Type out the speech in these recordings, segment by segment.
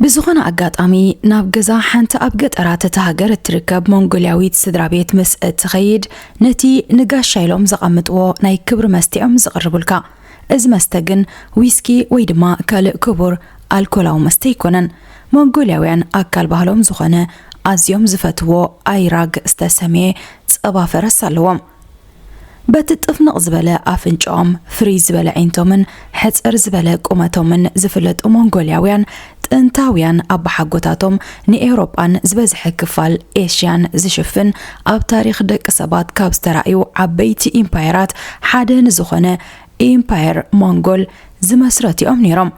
ብዝኾነ ኣጋጣሚ፣ ናብ ገዛ ሓንቲ ኣብ ገጠራት እታ ሃገር እትርከብ ሞንጎልያዊት ስድራ ቤት ምስ እትኸይድ፣ ነቲ ንጋሻ ኢሎም ዘቐምጥዎ ናይ ክብሪ መስተኦም ዝቕርቡልካ። እዚ መስተ ግን ዊስኪ ወይ ድማ ካልእ ክቡር ኣልኮላዊ መስተ ኣይኮነን። ሞንጎልያውያን ኣካል ባህሎም ዝኾነ ኣዝዮም ዝፈትዎ ኣይራግ ዝተሰምየ ጸባ ፈረስ ኣለዎም። በቲ ጥፍንቕ ዝበለ ኣፍንጫኦም፣ ፍርይ ዝበለ ኣዒንቶምን ሕጽር ዝበለ ቁመቶምን ዝፍለጡ ሞንጎልያውያን፣ ጥንታውያን ኣባሓጎታቶም ንኤውሮጳን ዝበዝሐ ክፋል ኤሽያን ዝሽፍን፣ ኣብ ታሪኽ ደቂ ሰባት ካብ ዝተራእዩ ዓበይቲ ኢምፓየራት ሓደ ንዝኾነ ኢምፓየር ሞንጎል ዝመስረቱ እዮም ነይሮም።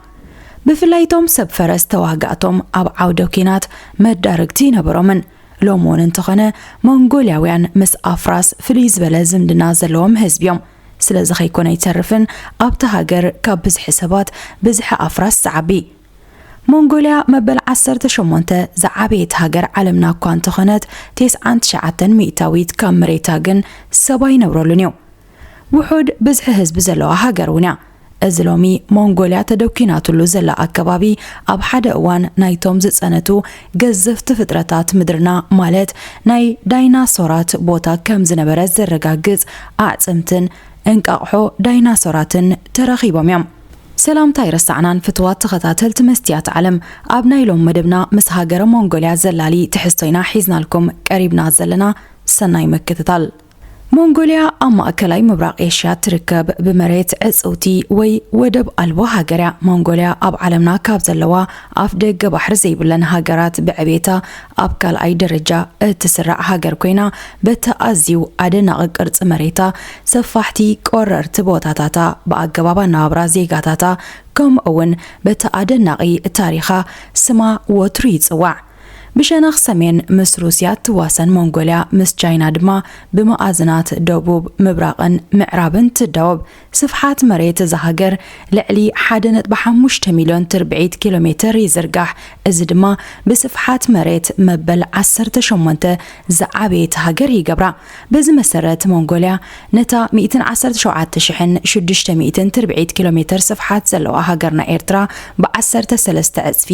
ብፍላይ እቶም ሰብ ፈረስ ተዋጋእቶም ኣብ ዓውደ ኲናት መዳርግቲ ይነበሮምን። ሎም እውን እንተኾነ፣ ሞንጎልያውያን ምስ ኣፍራስ ፍልይ ዝበለ ዝምድና ዘለዎም ህዝቢ እዮም። ስለዚ ከይኮነ ኣይተርፍን ኣብታ ሃገር ካብ ብዝሒ ሰባት ብዝሒ ኣፍራስ ዝዓቢ። ሞንጎልያ መበል ዓሰርተ ሸሞንተ ዝዓበየት ሃገር ዓለምና እኳ እንተኾነት፣ ተስዓን ትሽዓተን ሚእታዊት ካብ መሬታ ግን ሰብ ኣይነብረሉን እዩ። ውሑድ ብዝሒ ህዝቢ ዘለዋ ሃገር እውን እያ። እዚ ሎሚ ሞንጎልያ ተደኲናትሉ ዘላ ኣከባቢ፣ ኣብ ሓደ እዋን ናይቶም ዝጸነቱ ገዘፍቲ ፍጥረታት ምድርና፣ ማለት ናይ ዳይናሶራት ቦታ ከም ዝነበረ ዘረጋግጽ ኣዕጽምትን እንቃቕሖ ዳይናሶራትን ተረኺቦም እዮም። ሰላምታ ኣይረሳዕናን ፍትዋት ተኸታተልቲ መስትያት ዓለም። ኣብ ናይ ሎም መደብና ምስ ሃገረ ሞንጎልያ ዘላሊ ትሕዝቶ ኢና ሒዝናልኩም ቀሪብና ዘለና። ሰናይ ምክትታል። ሞንጎልያ ኣብ ማእከላይ ምብራቕ ኤሽያ ትርከብ ብመሬት ዕጽውቲ ወይ ወደብ ኣልቦ ሃገር እያ። ሞንጎልያ ኣብ ዓለምና ካብ ዘለዋ ኣፍ ደገ ባሕሪ ዘይብለን ሃገራት ብዕቤታ ኣብ ካልኣይ ደረጃ እትስራዕ ሃገር ኮይና፣ በቲ ኣዝዩ ኣደናቒ ቅርጺ መሬታ፣ ሰፋሕቲ ቆረርቲ ቦታታታ፣ ብኣገባብ ኣነባብራ ዜጋታታ፣ ከምኡ እውን በቲ ኣደናቒ ታሪኻ ስማ ወትሩ ይጽዋዕ። ብሸነኽ ሰሜን ምስ ሩስያ እትዋሰን ሞንጎልያ፣ ምስ ቻይና ድማ ብመኣዝናት ደቡብ፣ ምብራቕን ምዕራብን ትዳወብ። ስፍሓት መሬት እዛ ሃገር ልዕሊ ሓደ ነጥቢ ሓሙሽተ ሚልዮን ትርብዒት ኪሎ ሜተር ይዝርጋሕ። እዚ ድማ ብስፍሓት መሬት መበል ዓሰርተ ሸሞንተ ዝዓበየት ሃገር ይገብራ። በዚ መሰረት፣ ሞንጎልያ ነታ ሚእትን ዓሰርተ ሸውዓተ ሽሕን ሽዱሽተ ሚእትን ትርብዒት ኪሎ ሜተር ስፍሓት ዘለዋ ሃገርና ኤርትራ ብዓሰርተ ሰለስተ ዕጽፊ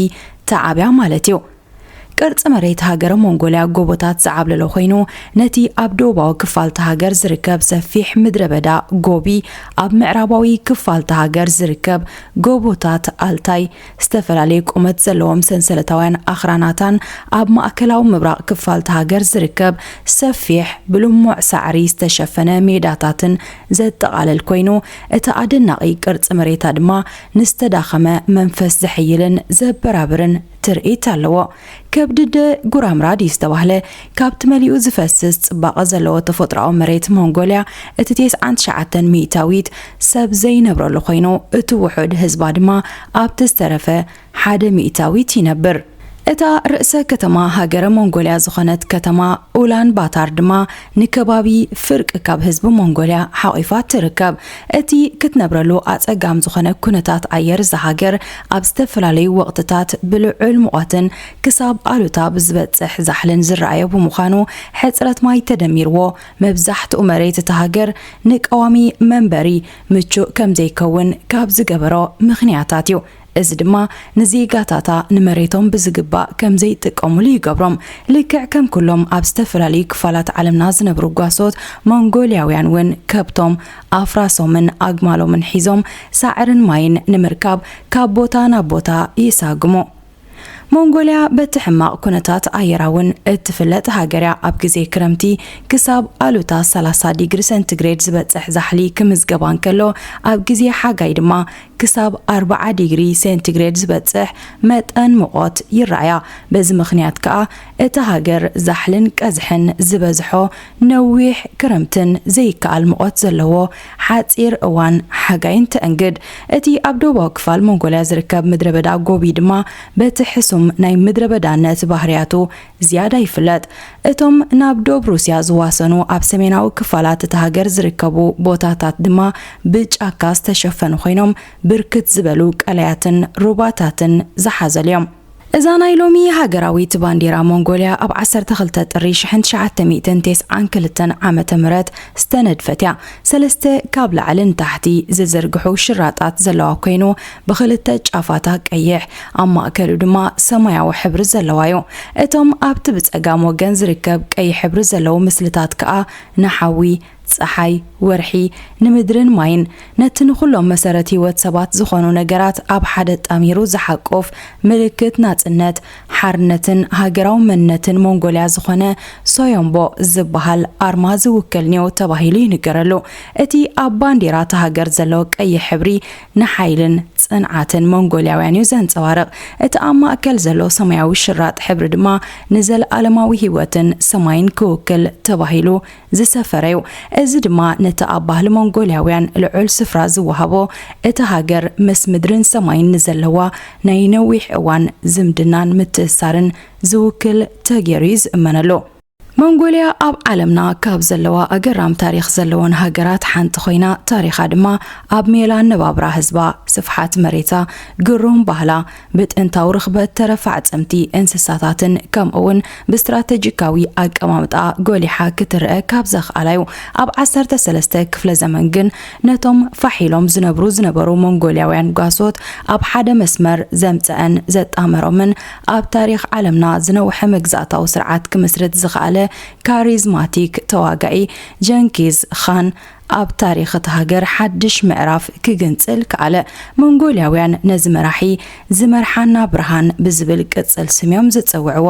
ተዓብያ ማለት እዩ። ቅርጺ መሬት ሃገረ ሞንጎልያ ጎቦታት ዝዓብለሎ ኮይኑ፣ ነቲ ኣብ ደቡባዊ ክፋል እታ ሃገር ዝርከብ ሰፊሕ ምድረ በዳ ጎቢ፣ ኣብ ምዕራባዊ ክፋል እታ ሃገር ዝርከብ ጎቦታት ኣልታይ፣ ዝተፈላለየ ቁመት ዘለዎም ሰንሰለታውያን ኣኽራናታን፣ ኣብ ማእከላዊ ምብራቕ ክፋል እታ ሃገር ዝርከብ ሰፊሕ ብልሙዕ ሳዕሪ ዝተሸፈነ ሜዳታትን ዘጠቓልል ኮይኑ፣ እቲ ኣደናቒ ቅርጺ መሬታ ድማ ንዝተዳኸመ መንፈስ ዘሕይልን ዘበራብርን ትርኢት ኣለዎ። ከብድደ ጉራምራድ እዩ ዝተባህለ። ካብቲ መሊኡ ዝፈስስ ጽባቐ ዘለዎ ተፈጥሮኣዊ መሬት ሞንጎልያ፣ እቲ ተስዓን ትሽዓተን ሚእታዊት ሰብ ዘይነብረሉ ኮይኑ፣ እቲ ውሑድ ህዝባ ድማ ኣብቲ ዝተረፈ ሓደ ሚእታዊት ይነብር። እታ ርእሰ ከተማ ሃገረ ሞንጎልያ ዝኾነት ከተማ ኡላን ባታር ድማ ንከባቢ ፍርቂ ካብ ህዝቢ ሞንጎልያ ሓቒፋ ትርከብ። እቲ ክትነብረሉ ኣጸጋም ዝኾነ ኩነታት ኣየር እዛ ሃገር፣ ኣብ ዝተፈላለዩ ወቕትታት ብልዑል ሙቐትን ክሳብ ኣሉታ ብዝበጽሕ ዛሕልን ዝረኣዮ ብምዃኑ፣ ሕጽረት ማይ ተደሚርዎ፣ መብዛሕትኡ መሬት እታ ሃገር ንቀዋሚ መንበሪ ምቹእ ከም ዘይከውን ካብ ዝገበሮ ምኽንያታት እዩ። እዚ ድማ ንዜጋታታ ንመሬቶም ብዝግባእ ከም ዘይጥቀሙሉ ይገብሮም። ልክዕ ከም ኩሎም ኣብ ዝተፈላለዩ ክፋላት ዓለምና ዝነብሩ ጓሶት፣ ሞንጎልያውያን እውን ከብቶም፣ ኣፍራሶምን ኣግማሎምን ሒዞም፣ ሳዕርን ማይን ንምርካብ ካብ ቦታ ናብ ቦታ ይሳግሙ። ሞንጎልያ በቲ ሕማቕ ኩነታት ኣየራ እውን እትፍለጥ ሃገር እያ። ኣብ ግዜ ክረምቲ ክሳብ ኣሉታ ሰላሳ ዲግሪ ሴንቲግሬድ ዝበጽሕ ዛሕሊ ክምዝገባ እንከሎ፣ ኣብ ግዜ ሓጋይ ድማ ክሳብ ኣርብዓ ዲግሪ ሴንቲግሬድ ዝበጽሕ መጠን ሙቐት ይረኣያ። በዚ ምኽንያት ከኣ እታ ሃገር ዛሕልን ቀዝሕን ዝበዝሖ ነዊሕ ክረምትን ዘይከኣል ሙቐት ዘለዎ ሓጺር እዋን ሓጋይን ተእንግድ። እቲ ኣብ ደቡባዊ ክፋል ሞንጎልያ ዝርከብ ምድረ በዳ ጎቢ ድማ በቲ ሕሱም ናይ ምድረ በዳነት ባህርያቱ ዝያዳ ይፍለጥ። እቶም ናብ ዶብ ሩስያ ዝዋሰኑ ኣብ ሰሜናዊ ክፋላት እታ ሃገር ዝርከቡ ቦታታት ድማ ብጫካ ዝተሸፈኑ ኮይኖም፣ ብርክት ዝበሉ ቀላያትን ሩባታትን ዝሓዘሉ እዮም። እዛ ናይ ሎሚ ሃገራዊት ባንዴራ ሞንጎልያ ኣብ ዓሰርተ ክልተ ጥሪ ሽሕን ትሽዓተ ሚእትን ተስዓን ክልተን ዓመተ ምህረት ዝተነድፈት እያ። ሰለስተ ካብ ላዕሊ ንታሕቲ ዝዝርግሑ ሽራጣት ዘለዋ ኮይኑ፣ ብኽልተ ጫፋታ ቀይሕ፣ ኣብ ማእከሉ ድማ ሰማያዊ ሕብሪ ዘለዋ እዩ። እቶም ኣብቲ ብጸጋም ወገን ዝርከብ ቀይሕ ሕብሪ ዘለዉ ምስልታት ከኣ ንሓዊ፣ ጸሓይ፣ ወርሒ፣ ንምድርን ማይን፣ ነቲ ንኹሎም መሰረት ህይወት ሰባት ዝኾኑ ነገራት ኣብ ሓደ ጣሚሩ ዝሓቁፍ ምልክት ናጽነት፣ ሓርነትን ሃገራዊ መንነትን ሞንጎልያ ዝኾነ ሶዮምቦ ዝበሃል ኣርማ ዝውክል ኔው ተባሂሉ ይንገረሉ። እቲ ኣብ ባንዴራ እታ ሃገር ዘሎ ቀይሕ ሕብሪ ንሓይልን ጽንዓትን ሞንጎልያውያን እዩ ዘንጸባርቕ። እቲ ኣብ ማእከል ዘሎ ሰማያዊ ሽራጥ ሕብሪ ድማ ንዘለኣለማዊ ህይወትን ሰማይን ክውክል ተባሂሉ ዝሰፈረ እዩ። እዚ ድማ ነቲ ኣብ ባህሊ ሞንጎልያውያን ልዑል ስፍራ ዝወሃቦ፣ እታ ሃገር ምስ ምድርን ሰማይን ንዘለዋ ናይ ነዊሕ እዋን ዝምድናን ምትእስሳርን ዝውክል ተገይሩ እዩ ዝእመነሉ። ሞንጎልያ ኣብ ዓለምና ካብ ዘለዋ ኣገራም ታሪኽ ዘለወን ሃገራት ሓንቲ ኮይና፣ ታሪኻ ድማ ኣብ ሜላ ኣነባብራ ህዝባ፣ ስፍሓት መሬታ፣ ግሩም ባህላ፣ ብጥንታዊ ርኽበት ተረፍ ኣዕጽምቲ እንስሳታትን ከምኡውን ብስትራተጂካዊ ኣቀማምጣ ጎሊሓ ክትረአ ካብ ዘኽኣላ እዩ። ኣብ ዓሰርተ ሰለስተ ክፍለ ዘመን ግን ነቶም ፋሕ ኢሎም ዝነብሩ ዝነበሩ ሞንጎልያውያን ጓሶት ኣብ ሓደ መስመር ዘምጸአን ዘጣመሮምን ኣብ ታሪኽ ዓለምና ዝነውሐ መግዛእታዊ ስርዓት ክምስርት ዝኸኣለ ካሪዝማቲክ ተዋጋኢ ጀንኪዝ ኻን ኣብ ታሪኽ እታ ሃገር ሓድሽ ምዕራፍ ክግንጽል ከኣለ። ሞንጎልያውያን ነዚ መራሒ ዝመርሓና ብርሃን ብዝብል ቅጽል ስም እዮም ዝጽውዕዎ።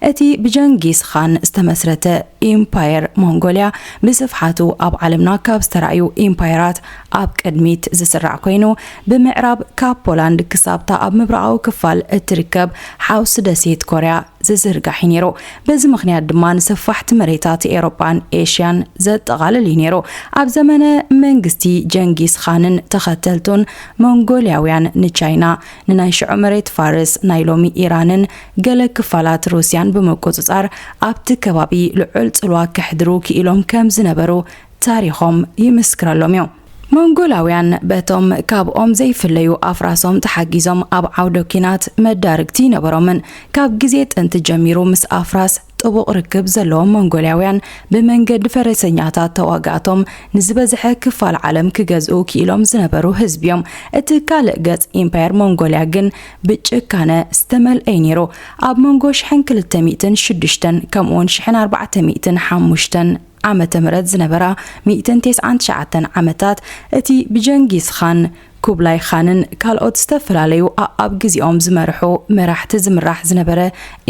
እቲ ብጀንጊስ ኻን ዝተመስረተ ኢምፓየር ሞንጎልያ ብስፍሓቱ ኣብ ዓለምና ካብ ዝተራእዩ ኢምፓየራት ኣብ ቅድሚት ዝስራዕ ኮይኑ፣ ብምዕራብ ካብ ፖላንድ ክሳብታ ኣብ ምብራቓዊ ክፋል እትርከብ ሓውሲ ደሴት ኮርያ ዝዝርጋሕ እዩ ነይሩ። በዚ ምኽንያት ድማ ንሰፋሕቲ መሬታት ኤውሮጳን ኤሽያን ዘጠቓልል እዩ ነይሩ። ኣብ ዘመነ መንግስቲ ጀንጊስ ኻንን ተኸተልቱን፣ ሞንጎልያውያን ንቻይና፣ ንናይ ሽዑ መሬት ፋርስ፣ ናይ ሎሚ ኢራንን ገለ ክፋላት ሩስያን ብምቁጽጻር ኣብቲ ከባቢ ልዑል ጽልዋ ከሕድሩ ክኢሎም ከም ዝነበሩ ታሪኾም ይምስክረሎም እዩ። ሞንጎላውያን በቶም ካብኦም ዘይፍለዩ ኣፍራሶም ተሓጊዞም ኣብ ዓውደ ኲናት መዳርግቲ ይነበሮምን። ካብ ግዜ ጥንቲ ጀሚሩ ምስ ኣፍራስ ጥቡቕ ርክብ ዘለዎም ሞንጎልያውያን ብመንገዲ ፈረሰኛታት ተዋጋእቶም ንዝበዝሐ ክፋል ዓለም ክገዝኡ ክኢሎም ዝነበሩ ህዝቢ እዮም። እቲ ካልእ ገጽ ኢምፓየር ሞንጎልያ ግን ብጭካነ ዝተመልአ እዩ ነይሩ። ኣብ መንጎ ሽሕን ክልተ ሚእትን ሽዱሽተን ከምኡውን ሽሕን ኣርባዕተ ሚእትን ሓሙሽተን ዓመተ ምህረት ዝነበራ ሚእትን ተስዓን ትሽዓተን ዓመታት፣ እቲ ብጀንጊስ ኻን፣ ኩብላይ ኻንን ካልኦት ዝተፈላለዩ ኣኣብ ግዜኦም ዝመርሑ መራሕቲ ዝምራሕ ዝነበረ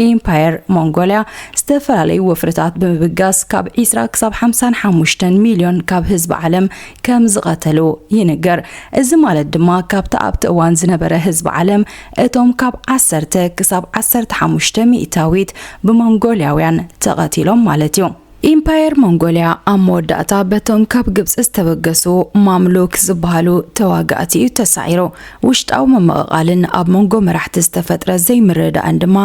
ኢምፓየር ሞንጎልያ፣ ዝተፈላለዩ ወፍርታት ብምብጋስ ካብ ዒስራ ክሳብ ሓምሳን ሓሙሽተን ሚልዮን ካብ ህዝቢ ዓለም ከም ዝቐተሉ ይንገር። እዚ ማለት ድማ ካብቲ ኣብቲ እዋን ዝነበረ ህዝቢ ዓለም እቶም ካብ ዓሰርተ ክሳብ ዓሰርተ ሓሙሽተ ሚእታዊት ብሞንጎልያውያን ተቐቲሎም ማለት እዩ። ኢምፓየር ሞንጎልያ ኣብ መወዳእታ በቶም ካብ ግብጺ ዝተበገሱ ማምሉክ ዝበሃሉ ተዋጋእቲ እዩ ተሳዒሩ። ውሽጣዊ ምምቕቓልን ኣብ መንጎ መራሕቲ ዝተፈጥረ ዘይምርድዳእን ድማ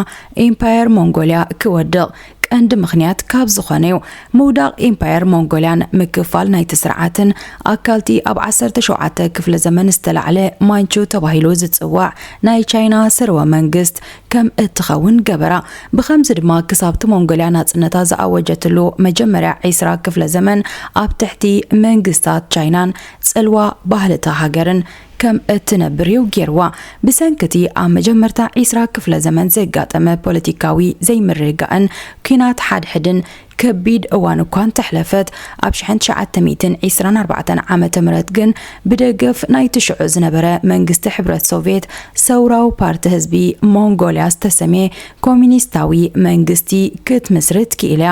ኢምፓየር ሞንጎልያ ክወድቕ ቀንዲ ምኽንያት ካብ ዝኾነ እዩ። ምውዳቕ ኢምፓየር ሞንጎልያን ምክፋል ናይቲ ስርዓትን ኣካልቲ ኣብ ዓሰርተ ሸውዓተ ክፍለ ዘመን ዝተላዕለ ማንቹ ተባሂሉ ዝጽዋዕ ናይ ቻይና ስርወ መንግስት ከም እትኸውን ገበራ። ብኸምዚ ድማ ክሳብቲ ሞንጎልያ ናጽነታ ዝኣወጀትሉ መጀመርያ ዒስራ ክፍለ ዘመን ኣብ ትሕቲ መንግስታት ቻይናን ጽልዋ ባህልታ ሃገርን ከም እትነብር እዩ ገይርዋ። ብሰንክቲ ኣብ መጀመርታ ዒስራ ክፍለ ዘመን ዘጋጠመ ፖለቲካዊ ዘይምርግጋእን ኲናት ሓድሕድን ከቢድ እዋን እኳ እንተሕለፈት፣ ኣብ ሽሕን ትሽዓተ ሚእትን ዕስራን ኣርባዕተን ዓመተ ምህረት ግን ብደገፍ ናይቲ ሽዑ ዝነበረ መንግስቲ ሕብረት ሶቭየት ሰውራዊ ፓርቲ ህዝቢ ሞንጎልያ ዝተሰምየ ኮሚኒስታዊ መንግስቲ ክትምስርት ክኢላ።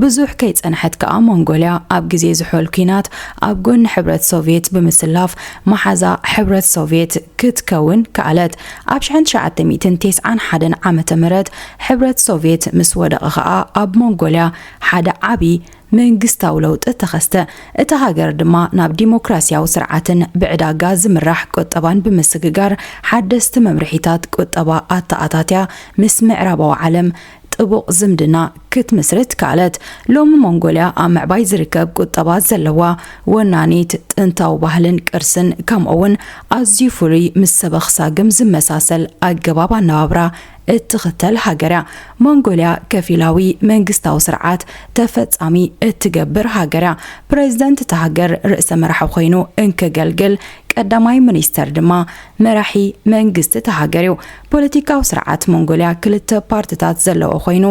ብዙሕ ከይጸንሐት ከኣ ሞንጎልያ ኣብ ግዜ ዝሑል ኲናት ኣብ ጎኒ ሕብረት ሶቭየት ብምስላፍ መሓዛ ሕብረት ሶቭየት ክትከውን ከኣለት። ኣብ ሽሕን ትሽዓተ ሚእትን ተስዓን ሓደን ዓመተ ምህረት ሕብረት ሶቭየት ምስ ወደቐ ከኣ ኣብ ሞንጎልያ ሓደ ዓቢ መንግስታዊ ለውጢ ተኸስተ። እታ ሃገር ድማ ናብ ዲሞክራሲያዊ ስርዓትን ብዕዳጋ ዝምራሕ ቁጠባን ብምስግጋር ሓደስቲ መምርሒታት ቁጠባ ኣተኣታትያ ምስ ምዕራባዊ ዓለም ጥቡቕ ዝምድና ክትምስርት ከኣለት። ሎሚ ሞንጎልያ ኣብ ምዕባይ ዝርከብ ቁጠባ ዘለዋ፣ ወናኒት ጥንታዊ ባህልን ቅርስን ከምኡ'ውን ኣዝዩ ፍሉይ ምስ ሰበኽ ሳግም ዝመሳሰል ኣገባብ ኣነባብራ እትኽተል ሃገር እያ። ሞንጎልያ ከፊላዊ መንግስታዊ ስርዓት ተፈጻሚ እትገብር ሃገር እያ። ፕረዚደንት እታ ሃገር ርእሰ መራሒ ኮይኑ እንከገልግል፣ ቀዳማይ ሚኒስተር ድማ መራሒ መንግስቲ እታ ሃገር እዩ። ፖለቲካዊ ስርዓት ሞንጎልያ ክልተ ፓርትታት ዘለዎ ኮይኑ፣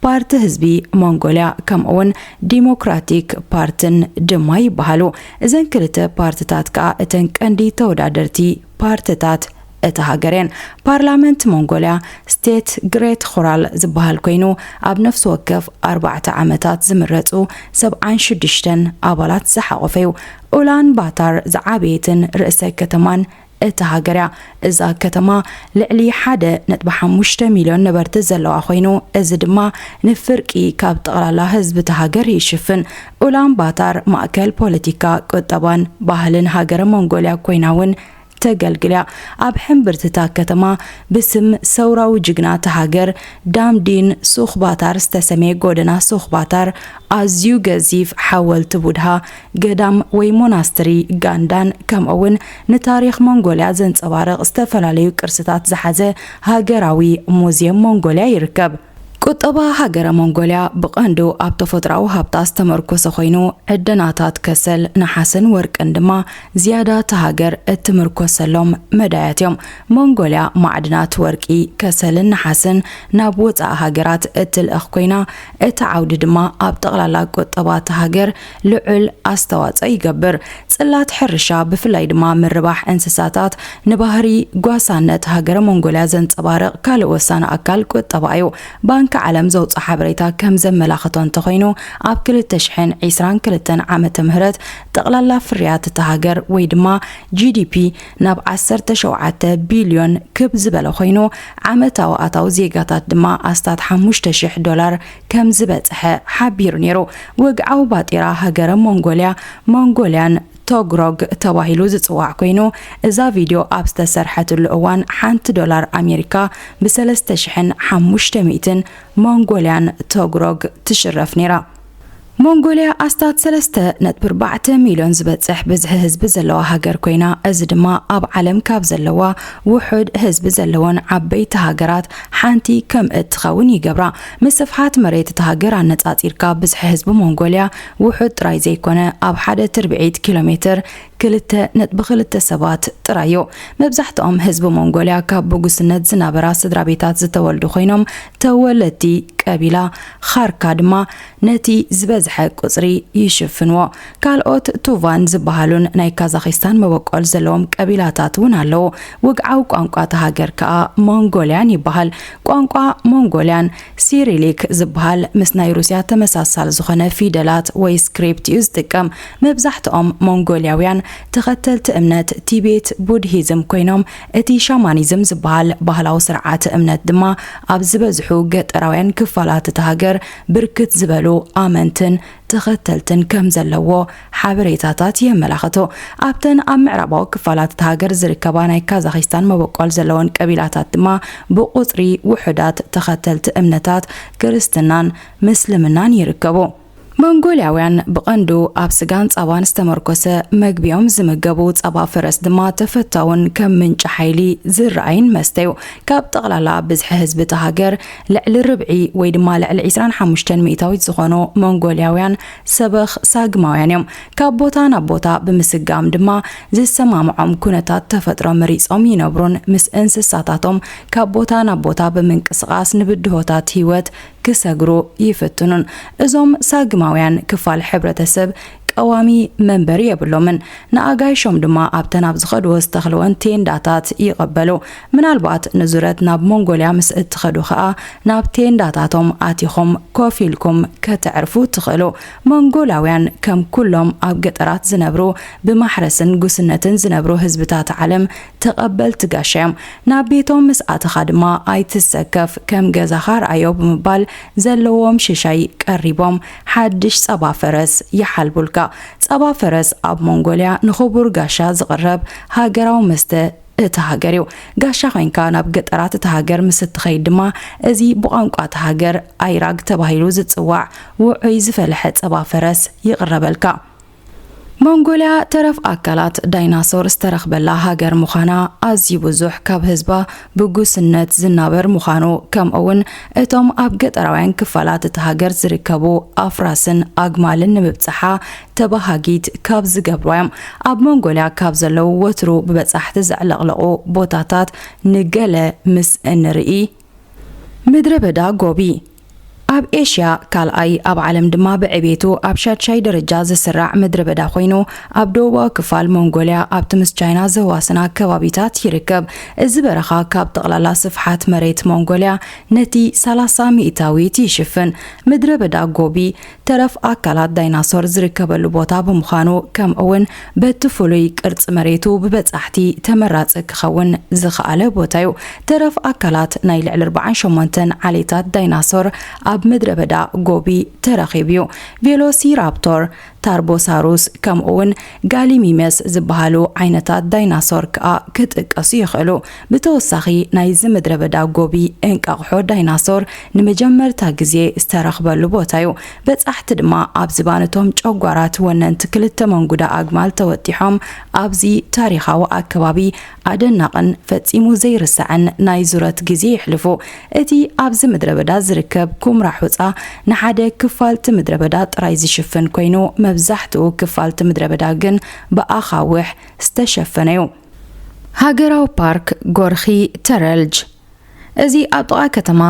ፓርቲ ህዝቢ ሞንጎልያ ከምኡ'ውን ዲሞክራቲክ ፓርትን ድማ ይበሃሉ። እዘን ክልተ ፓርትታት ከኣ እተን ቀንዲ ተወዳደርቲ ፓርትታት እታ ሃገር እየን። ፓርላመንት ሞንጎልያ ስቴት ግሬት ኹራል ዝበሃል ኮይኑ፣ ኣብ ነፍሲ ወከፍ ኣርባዕተ ዓመታት ዝምረጹ ሰብዓን ሽዱሽተን ኣባላት ዝሓቖፈ እዩ። ኡላን ባታር ዝዓበየትን ርእሰ ከተማን እታ ሃገር እያ። እዛ ከተማ ልዕሊ ሓደ ነጥቢ ሓሙሽተ ሚልዮን ነበርቲ ዘለዋ ኮይኑ፣ እዚ ድማ ንፍርቂ ካብ ጠቕላላ ህዝቢ እታ ሃገር ይሽፍን። ኡላን ባታር ማእከል ፖለቲካ፣ ቁጠባን ባህልን ሃገረ ሞንጎልያ ኮይና እውን ተገልግል እያ። ኣብ ሕምብርቲ እታ ከተማ ብስም ሰውራዊ ጅግና እታ ሃገር ዳምዲን ሱኽባታር ዝተሰምየ ጎደና ሱኽባታር ኣዝዩ ገዚፍ ሓወልቲ ቡድሃ፣ ገዳም ወይ ሞናስትሪ ጋንዳን ከምኡ'ውን ንታሪኽ ሞንጎልያ ዘንጸባርቕ ዝተፈላለዩ ቅርስታት ዝሓዘ ሃገራዊ ሙዝየም ሞንጎልያ ይርከብ። ቁጠባ ሃገረ ሞንጎልያ ብቐንዱ ኣብ ተፈጥሮኣዊ ሃብታ ዝተመርኮሰ ኮይኑ፣ ዕደናታት ከሰል፣ ነሓስን ወርቅን ድማ ዝያዳ እታ ሃገር እትምርኮሰሎም መዳያት እዮም። ሞንጎልያ ማዕድናት ወርቂ፣ ከሰልን ነሓስን ናብ ወጻኢ ሃገራት እትልእኽ ኮይና፣ እቲ ዓውዲ ድማ ኣብ ጠቕላላ ቁጠባ እታ ሃገር ልዑል ኣስተዋጽኦ ይገብር። ጽላት ሕርሻ፣ ብፍላይ ድማ ምርባሕ እንስሳታት፣ ንባህሪ ጓሳነት ሃገረ ሞንጎልያ ዘንጸባርቕ ካልእ ወሳኒ ኣካል ቁጠባ እዩ። ባንኪ ዓለም ዘውጽኦ ሓበሬታ ከም ዘመላኽቶ እንተኾይኑ፣ ኣብ ክልተ ሽሕን ዕስራን ክልተን ዓመተ ምህረት ጠቕላላ ፍርያት እታ ሃገር ወይ ድማ ጂ ዲ ፒ ናብ ዓሰርተ ሸውዓተ ቢልዮን ክብ ዝበለ ኮይኑ፣ ዓመታዊ ኣታዊ ዜጋታት ድማ ኣስታት ሓሙሽተ ሽሕ ዶላር ከም ዝበጽሐ ሓቢሩ ነይሩ። ወግዓዊ ባጤራ ሃገረ ሞንጎልያ፣ ሞንጎልያን ቶግሮግ ተባሂሉ ዝጽዋዕ ኮይኑ፣ እዛ ቪድዮ ኣብ ዝተሰርሐትሉ እዋን ሓንቲ ዶላር ኣሜሪካ ብሰለስተ ሽሕን ሓሙሽተ ሚእትን ሞንጎልያን ቶግሮግ ትሽረፍ ነይራ። ሞንጎልያ ኣስታት ሰለስተ ነጥቢ ኣርባዕተ ሚልዮን ዝበጽሕ ብዝሒ ህዝቢ ዘለዋ ሃገር ኮይና፣ እዚ ድማ ኣብ ዓለም ካብ ዘለዋ ውሑድ ህዝቢ ዘለወን ዓበይቲ ሃገራት ሓንቲ ከም እትኸውን ይገብራ። ምስ ስፍሓት መሬት እታ ሃገር ኣነጻጺርካ፣ ብዝሒ ህዝቢ ሞንጎልያ ውሑድ ጥራይ ዘይኮነ፣ ኣብ ሓደ ትርብዒት ኪሎ ሜትር ክልተ ነጥቢ ክልተ ሰባት ጥራይ እዩ። መብዛሕትኦም ህዝቢ ሞንጎልያ ካብ ብጉስነት ዝናበራ ስድራ ቤታት ዝተወልዱ ኮይኖም፣ ተወለድቲ ቀቢላ ኻርካ ድማ ነቲ ዝበዝሐ ቁጽሪ ይሽፍንዎ። ካልኦት ቱቫን ዝበሃሉን ናይ ካዛኺስታን መበቆል ዘለዎም ቀቢላታት እውን ኣለዉ። ውግዓዊ ቋንቋ እታ ሃገር ከኣ ሞንጎልያን ይበሃል። ቋንቋ ሞንጎልያን ሲሪሊክ ዝበሃል ምስ ናይ ሩስያ ተመሳሳሊ ዝኾነ ፊደላት ወይ ስክሪፕት እዩ ዝጥቀም። መብዛሕትኦም ሞንጎልያውያን ተኸተልቲ እምነት ቲቤት ቡድሂዝም ኮይኖም፣ እቲ ሻማኒዝም ዝበሃል ባህላዊ ስርዓተ እምነት ድማ ኣብ ዝበዝሑ ገጠራውያን ክፋላት እታ ሃገር ብርክት ዝበሉ ኣመንትን ተኸተልትን ከም ዘለዎ ሓበሬታታት የመላኽቱ። ኣብተን ኣብ ምዕራባዊ ክፋላት እታ ሃገር ዝርከባ ናይ ካዛኺስታን መበቆል ዘለወን ቀቢላታት ድማ ብቑጽሪ ውሑዳት ተኸተልቲ እምነታት ክርስትናን ምስልምናን ይርከቡ። ሞንጎልያውያን ብቐንዱ ኣብ ስጋን ጸባን ዝተመርኮሰ መግቢኦም ዝምገቡ፣ ጸባ ፈረስ ድማ ተፈታውን ከም ምንጪ ሓይሊ ዝረኣይን መስተ እዩ። ካብ ጠቕላላ ብዝሒ ህዝቢ እታ ሃገር ልዕሊ ርብዒ ወይ ድማ ልዕሊ ዕስራን ሓሙሽተን ሚእታዊት ዝኾኑ ሞንጎልያውያን ሰበኽ ሳግማውያን እዮም። ካብ ቦታ ናብ ቦታ ብምስጋም ድማ ዝሰማምዖም ኩነታት ተፈጥሮ መሪጾም ይነብሩን ምስ እንስሳታቶም ካብ ቦታ ናብ ቦታ ብምንቅስቓስ ንብድሆታት ህይወት ክሰግሩ ይፍትኑን። እዞም ሳግማውያን ክፋል ሕብረተሰብ ቀዋሚ መንበሪ የብሎምን። ንኣጋይሾም ድማ ኣብተን ኣብ ዝኸድዎ ዝተኽልወን ቴንዳታት ይቐበሉ። ምናልባት ንዙረት ናብ ሞንጎልያ ምስ እትኸዱ ኸኣ ናብ ቴንዳታቶም ኣቲኹም ኮፍ ኢልኩም ከተዕርፉ ትኽእሉ። ሞንጎላውያን ከም ኩሎም ኣብ ገጠራት ዝነብሩ ብማሕረስን ጉስነትን ዝነብሩ ህዝብታት ዓለም ተቐበልቲ ጋሻ እዮም። ናብ ቤቶም ምስ ኣተኻ ድማ ኣይትሰከፍ፣ ከም ገዛኻ ርኣዮ ብምባል ዘለዎም ሽሻይ ቀሪቦም ሓድሽ ጸባ ፈረስ ይሓልቡልካ። ጸባ ፈረስ ኣብ ሞንጎልያ ንኽቡር ጋሻ ዝቕረብ ሃገራዊ መስተ እታ ሃገር እዩ። ጋሻ ኮይንካ ናብ ገጠራት እታ ሃገር ምስ እትኸይድ ድማ እዚ ብቋንቋ እታ ሃገር ኣይራግ ተባሂሉ ዝጽዋዕ ውዑይ ዝፈለሐ ጸባ ፈረስ ይቕረበልካ። ሞንጎልያ ተረፍ ኣካላት ዳይናሶር ዝተረኽበላ ሃገር ምዃና ኣዝዩ ብዙሕ ካብ ህዝባ ብጉስነት ዝናበር ምዃኑ፣ ከምኡውን እቶም ኣብ ገጠራውያን ክፋላት እታ ሃገር ዝርከቡ ኣፍራስን ኣግማልን ንምብጽሓ ተባሃጊት ካብ ዝገብርዋ እዮም። ኣብ ሞንጎልያ ካብ ዘለዉ ወትሩ ብበጻሕቲ ዘዕለቕለቑ ቦታታት ንገለ ምስ እንርኢ፣ ምድረ በዳ ጎቢ ኣብ ኤሽያ ካልኣይ፣ ኣብ ዓለም ድማ ብዕቤቱ ኣብ ሻድሻይ ደረጃ ዝስራዕ ምድረ በዳ ኮይኑ፣ ኣብ ደቡባዊ ክፋል ሞንጎልያ ኣብቲ ምስ ቻይና ዘዋስና ከባቢታት ይርከብ። እዚ በረኻ ካብ ጠቕላላ ስፍሓት መሬት ሞንጎልያ ነቲ ሰላሳ ሚእታዊት ይሽፍን። ምድረ በዳ ጎቢ ተረፍ ኣካላት ዳይናሶር ዝርከበሉ ቦታ ብምዃኑ፣ ከምኡውን በቲ ፍሉይ ቅርጺ መሬቱ ብበጻሕቲ ተመራጺ ክኸውን ዝኸኣለ ቦታ እዩ። ተረፍ ኣካላት ናይ ልዕሊ ኣርባዓን ሸሞንተን ዓሌታት ዳይናሶር ኣብ ምድረ በዳ ጎቢ ተረኺቡ እዩ። ቬሎሲራፕቶር፣ ታርቦሳሩስ፣ ከምኡውን ጋሊሚመስ ዝበሃሉ ዓይነታት ዳይናሶር ከኣ ክጥቀሱ ይኽእሉ። ብተወሳኺ፣ ናይዚ ምድረ በዳ ጎቢ እንቃቕሖ ዳይናሶር ንመጀመርታ ግዜ ዝተረኽበሉ ቦታ እዩ። በጻሕቲ ድማ ኣብ ዝባን እቶም ጨጓራት ወነንቲ ክልተ መንጉዳ ኣግማል ተወጢሖም ኣብዚ ታሪኻዊ ኣከባቢ ኣደናቕን ፈጺሙ ዘይርሳዕን ናይ ዙረት ግዜ የሕልፉ። እቲ ኣብዚ ምድረ በዳ ዝርከብ ኩምራ ሑጻ ንሓደ ክፋልቲ ምድረ በዳ ጥራይ ዝሽፍን ኮይኑ፣ መብዛሕትኡ ክፋልቲ ምድረ በዳ ግን ብኣኻውሕ ዝተሸፈነ እዩ። ሃገራዊ ፓርክ ጎርኺ ተረልጅ። እዚ ኣብ ጥቓ ከተማ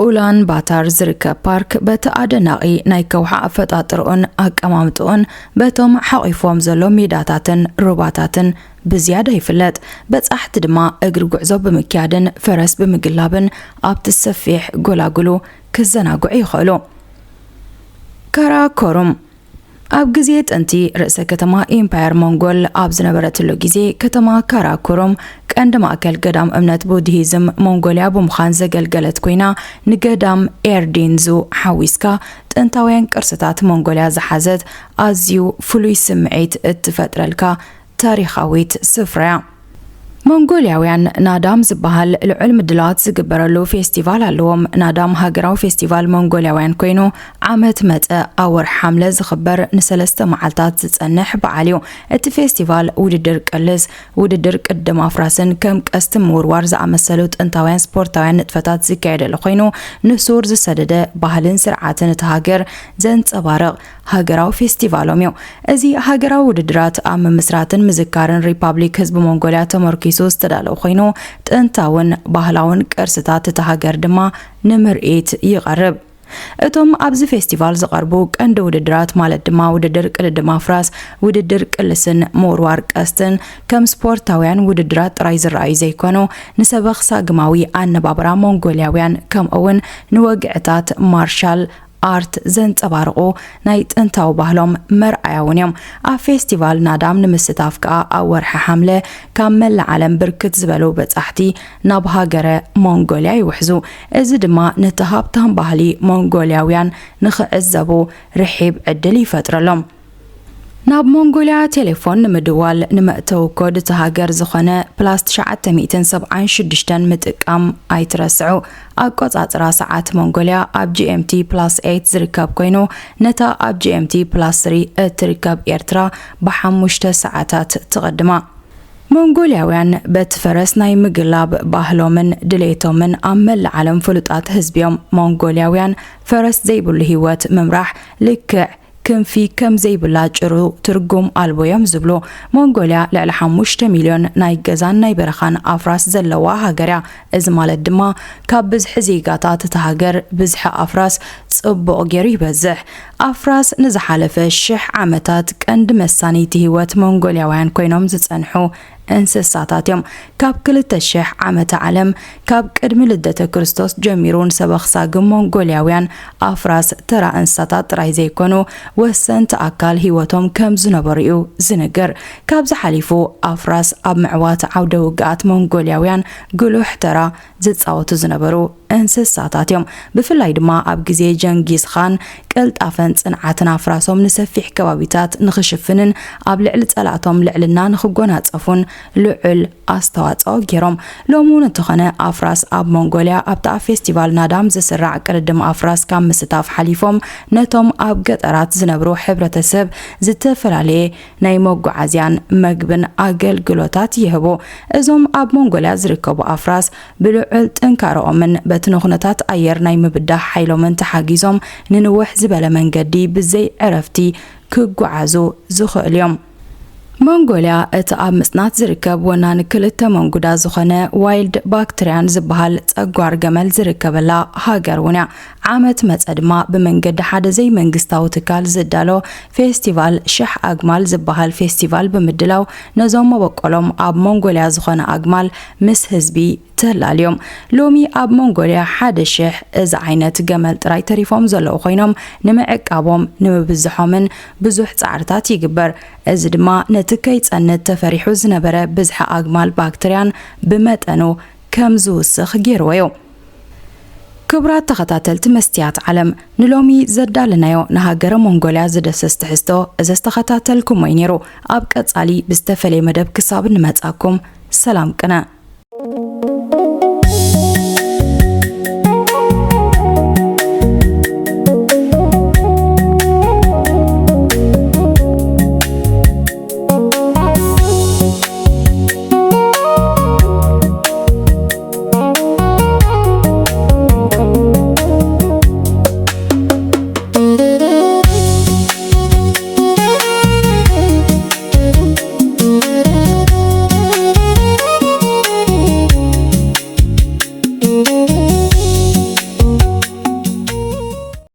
ኡላን ባታር ዝርከብ ፓርክ፣ በቲ ኣደናቒ ናይ ከውሒ ኣፈጣጥርኡን ኣቀማምጥኡን፣ በቶም ሓቒፍዎም ዘሎ ሜዳታትን ሩባታትን ብዝያዳ ይፍለጥ። በጻሕቲ ድማ እግሪ ጉዕዞ ብምክያድን ፈረስ ብምግላብን ኣብቲ ሰፊሕ ጎላጉሉ ክዘናግዑ ይኽእሉ። ካራኮሩም። ኣብ ግዜ ጥንቲ፣ ርእሰ ከተማ ኢምፓየር ሞንጎል ኣብ ዝነበረትሉ ግዜ፣ ከተማ ካራኮሩም ቀንዲ ማእከል ገዳም እምነት ቡድሂዝም ሞንጎልያ ብምዃን ዘገልገለት ኮይና፣ ንገዳም ኤርዲንዙ ሓዊስካ ጥንታውያን ቅርስታት ሞንጎልያ ዝሓዘት ኣዝዩ ፍሉይ ስምዒት እትፈጥረልካ ታሪኻዊት ስፍራ እያ። ሞንጎልያውያን ናዳም ዝበሃል ልዑል ምድላዋት ዝግበረሉ ፌስቲቫል ኣለዎም። ናዳም ሃገራዊ ፌስቲቫል ሞንጎልያውያን ኮይኑ፣ ዓመት መጸ ኣብ ወርሒ ሓምለ ዝኽበር ንሰለስተ መዓልታት ዝጸንሕ በዓል እዩ። እቲ ፌስቲቫል ውድድር ቅልስ፣ ውድድር ቅድድም ኣፍራስን ከም ቀስቲ ምውርዋር ዝኣመሰሉ ጥንታውያን ስፖርታውያን ንጥፈታት ዝካየደሉ ኮይኑ፣ ንሱር ዝሰደደ ባህልን ስርዓትን እታ ሃገር ዘንጸባርቕ ሃገራዊ ፌስቲቫሎም እዩ። እዚ ሃገራዊ ውድድራት ኣብ ምምስራትን ምዝካርን ሪፓብሊክ ህዝቢ ሞንጎልያ ተመርኪሱ ዝተዳለወ ኮይኑ፣ ጥንታውን ባህላውን ቅርስታት እታ ሃገር ድማ ንምርኢት ይቐርብ። እቶም ኣብዚ ፌስቲቫል ዝቐርቡ ቀንዲ ውድድራት ማለት ድማ ውድድር ቅድድም ኣፍራስ፣ ውድድር ቅልስን ምውርዋር ቀስትን ከም ስፖርታውያን ውድድራት ጥራይ ዝረኣዩ ዘይኮኑ፣ ንሰበኽ ሳግማዊ ኣነባብራ ሞንጎልያውያን ከምኡውን ንወግዕታት ማርሻል ኣርት ዘንጸባርቑ ናይ ጥንታዊ ባህሎም መርኣያ እውን እዮም። ኣብ ፌስቲቫል ናዳም ንምስታፍ ከኣ ኣብ ወርሒ ሓምለ ካብ መላእ ዓለም ብርክት ዝበሉ በጻሕቲ ናብ ሃገረ ሞንጎልያ ይውሕዙ። እዚ ድማ ነቲ ሃብታም ባህሊ ሞንጎልያውያን ንኽዕዘቡ ርሒብ ዕድል ይፈጥረሎም። ናብ ሞንጎልያ ቴሌፎን ንምድዋል ንመእተዊ ኮድ እታ ሃገር ዝኾነ ፕላስ ትሽዓተ ሚእትን ሰብዓን ሽዱሽተን ምጥቃም ኣይትረስዑ። ኣቆጻጽራ ሰዓት ሞንጎልያ ኣብ ጂ ኤም ቲ ፕላስ ኤይት ዝርከብ ኮይኑ፣ ነታ ኣብ ጂ ኤም ቲ ፕላስ ስሪ እትርከብ ኤርትራ ብሓሙሽተ ሰዓታት ትቕድማ። ሞንጎልያውያን በቲ ፈረስ ናይ ምግላብ ባህሎምን ድሌቶምን ኣብ መላእ ዓለም ፍሉጣት ህዝቢ እዮም። ሞንጎልያውያን ፈረስ ዘይብሉ ህይወት ምምራሕ ልክዕ ክንፊ ከም ዘይብላ ጭሩ ትርጉም ኣልቦ እዮም ዝብሉ። ሞንጎልያ ልዕሊ ሓሙሽተ ሚልዮን ናይ ገዛን ናይ በረኻን ኣፍራስ ዘለዋ ሃገር እያ። እዚ ማለት ድማ ካብ ብዝሒ ዜጋታት እታ ሃገር ብዝሒ ኣፍራስ ጽቡቕ ገይሩ ይበዝሕ። ኣፍራስ ንዝሓለፈ ሽሕ ዓመታት ቀንዲ መሳነይቲ ህይወት ሞንጎልያውያን ኮይኖም ዝጸንሑ እንስሳታት እዮም። ካብ ክልተ ሽሕ ዓመተ ዓለም፣ ካብ ቅድሚ ልደተ ክርስቶስ ጀሚሩ ንሰበኽ ሳግም ሞንጎልያውያን ኣፍራስ ተራ እንስሳታት ጥራይ ዘይኮኑ፣ ወሰንቲ ኣካል ህይወቶም ከም ዝነበሩ እዩ ዝንገር። ካብዚ ሓሊፉ ኣፍራስ ኣብ ምዕዋት ዓውደ ውግኣት ሞንጎልያውያን ግሉሕ ተራ ዝጻወቱ ዝነበሩ እንስሳታት እዮም። ብፍላይ ድማ ኣብ ግዜ ጀንጊዝ ኻን ቅልጣፈን ጽንዓትን ኣፍራሶም ንሰፊሕ ከባቢታት ንኽሽፍንን ኣብ ልዕሊ ጸላእቶም ልዕልና ንኽጎናጸፉን ልዑል ኣስተዋጽኦ ገይሮም። ሎሚ እውን እንተኾነ ኣፍራስ ኣብ ሞንጎልያ ኣብቲ ኣብ ፌስቲቫል ናዳም ዝስራዕ ቅድድም ኣፍራስ ካብ ምስታፍ ሓሊፎም ነቶም ኣብ ገጠራት ዝነብሩ ሕብረተሰብ ዝተፈላለየ ናይ መጓዓዝያን መግብን ኣገልግሎታት ይህቡ። እዞም ኣብ ሞንጎልያ ዝርከቡ ኣፍራስ ብልዑል ጥንካረኦምን በቲ ንኹነታት ኣየር ናይ ምብዳህ ሓይሎምን ተሓጊዞም ንንውሕ ዝበለ መንገዲ ብዘይ ዕረፍቲ ክጓዓዙ ዝኽእሉ እዮም። ሞንጎልያ እቲ ኣብ ምጽናት ዝርከብ ወናኒ ክልተ መንጉዳ ዝኾነ ዋይልድ ባክትሪያን ዝበሃል ጸጓር ገመል ዝርከበላ ሃገር እውን እያ። ዓመት መጸ ድማ ብመንገዲ ሓደ ዘይመንግስታዊ ትካል ዝዳሎ ፌስቲቫል ሽሕ ኣግማል ዝበሃል ፌስቲቫል ብምድላው ነዞም መበቆሎም ኣብ ሞንጎልያ ዝኾነ ኣግማል ምስ ህዝቢ ተላልዮም። ሎሚ ኣብ ሞንጎልያ ሓደ ሽሕ እዚ ዓይነት ገመል ጥራይ ተሪፎም ዘለዉ ኮይኖም ንምዕቃቦም ንምብዝሖምን ብዙሕ ጻዕርታት ይግበር። እዚ ድማ ነቲ ከይጸንት ተፈሪሑ ዝነበረ ብዝሒ ኣግማል ባክትሪያን ብመጠኑ ከም ዝውስኽ ገይርዎ እዩ። ክቡራት ተኸታተልቲ መስትያት ዓለም፣ ንሎሚ ዘዳለናዮ ንሃገረ ሞንጎልያ ዝደሰስ ትሕዝቶ እዚ ዝተኸታተልኩሞ እዩ ነይሩ። ኣብ ቀጻሊ ብዝተፈለየ መደብ ክሳብ እንመጻኩም ሰላም ቅነ።